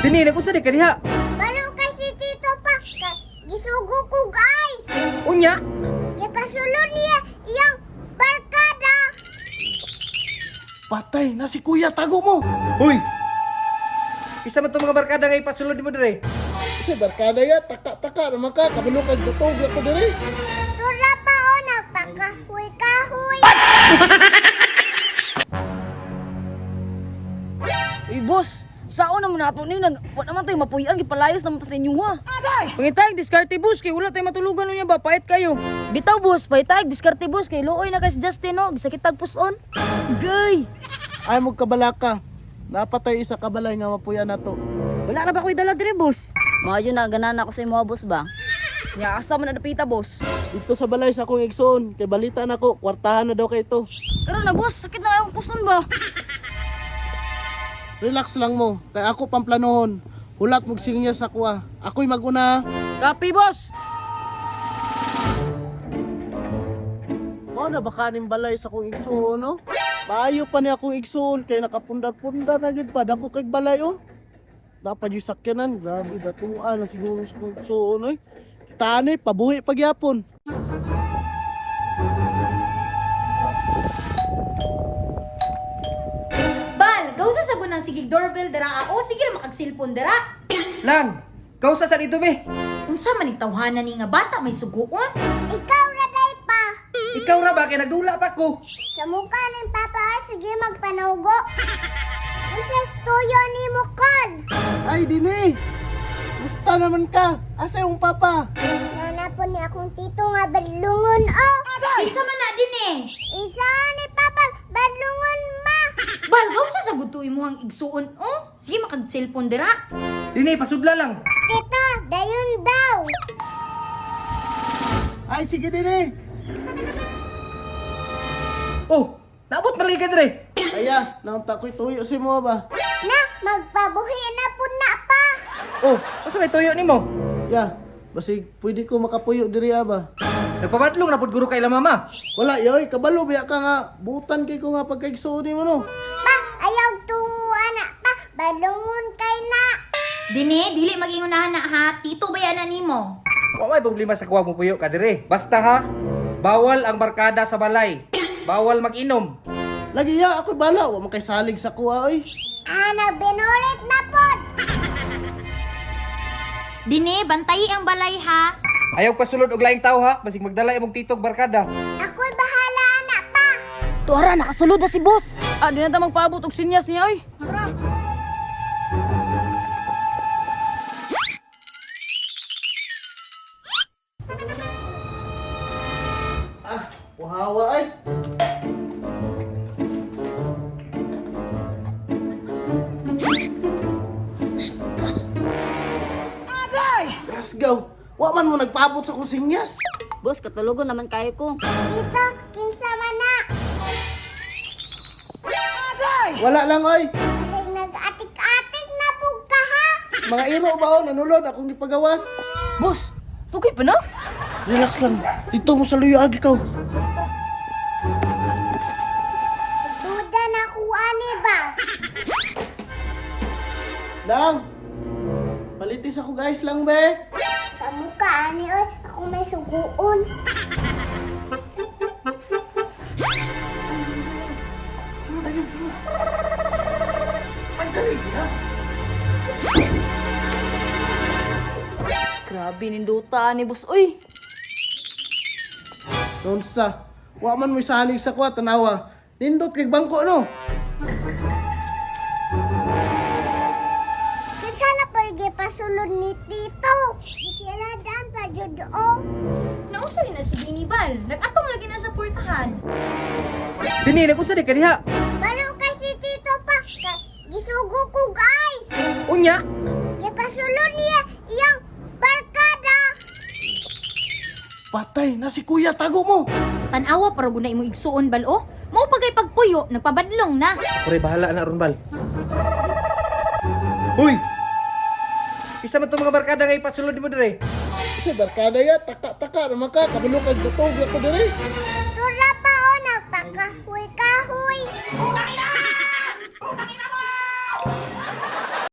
Dini, nag-unsa di ka diha? Balo kay si Tito pa. Gisugo ko guys. Unya, Gipasulod niya iyang barkada. Patay na si kuya, tago mo. Uy! Isa man itong mga barkada nga ipasulod mo dire. Kasi barkada ya, taka-taka naman ka, kabalo kag gatog na ko dire. Tura pa o nagpakahoy-kahoy. Uy, boss, sao naman nato ni nag wa naman tayo mapuy-an gipalayas naman ta sa inyo ha. Pangitag diskarte, boss, kay wala tayo matulugan unya ba pait kayo. Bitaw boss, pahitag diskarte boss kay luoy na kay si Justin no, gisakit tag puson. Gay. Ay mo kabalaka. Napatay isa kabalay nga mapuya na to. Wala na ba ko'y dala dire, boss? Maayo na ganan ako sa imo boss ba. Nya asa man na dapita, boss. Dito sa balay sa akong igsoon, kay balita nako, kwartahan na daw kay ito. Karon na boss, sakit na akong puson ba. Relax lang mo, kay ako pamplanohon. Hulat mog sinyas sa kuha. Ako'y maguna. Copy, boss. Mao na baka ning balay sa akong igsoon, no? Maayo pa ni akong igsoon kay nakapundar-pundar na gyud pa dako kay balay oh. Dapat yung sakyanan, grabe datuan na siguro sa akong igsoon oy. Tani pabuhi pagyapon. Bal, gawsa sa gunang sigig doorbell dara o sige ra makag-cellphone dara. Lang, kausa sa dito be. Unsa man ni tawhana ni nga bata may suguon? Ikaw ra day pa. Ikaw ra ba kay nagdula pa ko? Sa mukha ng papa, sige magpanugo. Unsa tuyo ni Mukon? Ay dini. Gusta naman ka. Asa yung papa? Nana po ni akong tito nga badlungon oh. Kinsa man na din eh. Isa ni papa badlungon ma. Bal, gawsa sa gud to imong igsuon o. Sige makag-cellphone dara. Dini, pasudla lang. Tito, dayon daw. Ay sige dini. Oh, naabot man lagi ka dire. Aya, naunta ko'y tuyo si mo ba? Na, magpabuhi na po na pa. Oh, unsa may tuyo nimo? Ya, basig pwede ko makapuyo diri ba? Nagpabadlong na pud guro kay la mama. Wala yoy, kabalo biya ka nga. Butan kay ko nga pagkaigsuon nimo no. Pa, ayaw tuwa na pa. Badlungon kay na. Dini, dili magingunahan na ha. Tito ba yan na nimo? Wa may problema sa kuha mo puyo ka dire. Basta ha, bawal ang barkada sa balay. Bawal mag-inom. Lagi ya, ako'y bala. Wa man kay salig sa kuha oy. Ah, nagbinulit na po. Dini, bantayi ang balay ha. Ayaw pasulod og laing tao ha, basig magdala imong titog barkada. Ako'y bahala na pa. Tuara nakasulod na si boss. Ah, di na ta magpaabot og sinyas niya oy. Ah, wahawa ay. Agay! Rasgaw! Wa man mo nagpaabot sa kusinyas. Boss, katulogon naman kayo ko. Tito, kinsa man na. Wala lang oy. Kasi nag-atik-atik na po ka ha. Mga iro ba oh, nanulod akong gipagawas. Boss, tukay pa na? Relax lang. Dito mo sa luyo agi ka. Duda na kuha ni ba? Lang. Palitis ako guys lang be. Sa mukha ani oy, ako may suguon. Sunod ayun, sunod. Ay, dali niya. Grabe ninduta ni boss oy. Nonsa. Wa man mo salig sa kuha tanawa. Nindot kay bangko no. Kinsa na po gipasulod ni Tito? Gisiradan pa jud o. Nausa rin na si Dini Bal. Nag-atong lagi na sa portahan. Dini, nag-unsa di ka diha? Balo kay si Tito pa. Gisugo ko guys. Unya, Gipasulod niya iyang barkada. Patay na si kuya, tago mo. Tanawa para guna imong igsuon bal o. Mao pagay pagpuyo, nagpabadlong na. Pre, bahala na ron bal. Uy! Isa man itong mga barkada nga ipasulod mo dire. Kasi barkada ya, taka-taka naman ka, kabalo kag gatog na ko diri. Tura pa o nagpakahoy-kahoy.